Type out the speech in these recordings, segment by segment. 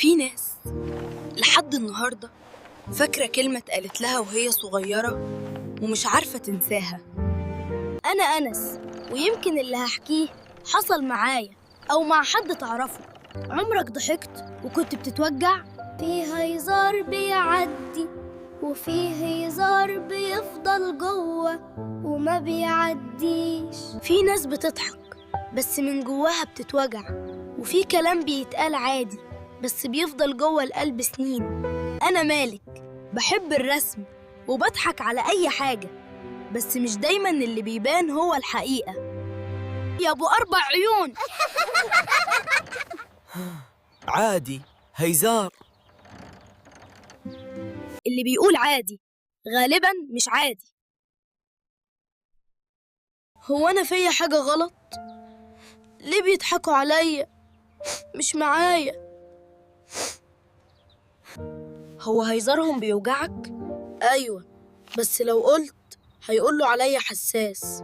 في ناس لحد النهاردة فاكرة كلمة اتقالت لها وهي صغيرة ومش عارفة تنساها. أنا أنس، ويمكن اللي هحكيه حصل معايا أو مع حد تعرفه. عمرك ضحكت وكنت بتتوجع؟ فيه هزار بيعدي وفيه هزار بيفضل جوه وما بيعديش. في ناس بتضحك بس من جواها بتتوجع، وفي كلام بيتقال عادي بس بيفضل جوه القلب سنين. أنا مالك، بحب الرسم وبضحك على أي حاجة، بس مش دايما اللي بيبان هو الحقيقة. يا أبو أربع عيون. عادي هيزار. اللي بيقول عادي غالبا مش عادي. هو أنا فيا حاجة غلط؟ ليه بيضحكوا عليا؟ مش معايا. هو هيزارهم بيوجعك؟ أيوة، بس لو قلت هيقولوا عليا حساس.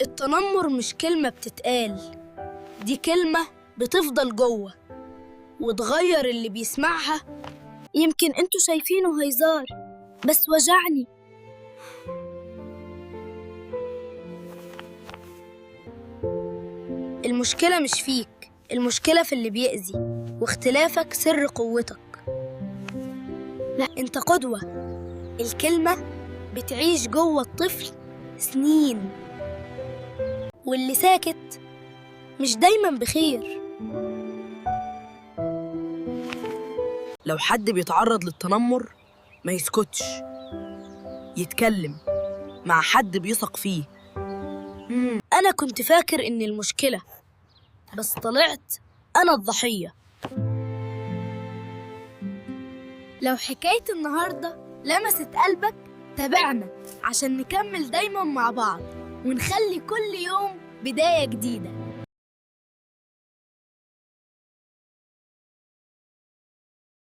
التنمر مش كلمة بتتقال، دي كلمة بتفضل جوه وتغير اللي بيسمعها. يمكن انتوا شايفينه هزار بس وجعني. المشكلة مش فيك، المشكلة في اللي بيأذي، واختلافك سر قوتك. لا، انت قدوة. الكلمة بتعيش جوه الطفل سنين، واللي ساكت مش دايما بخير. لو حد بيتعرض للتنمر ما يسكتش، يتكلم مع حد بيثق فيه. أنا كنت فاكر إن المشكلة، بس طلعت أنا الضحية. لو حكاية النهاردة لمست قلبك تابعنا عشان نكمل دايما مع بعض ونخلي كل يوم بداية جديدة.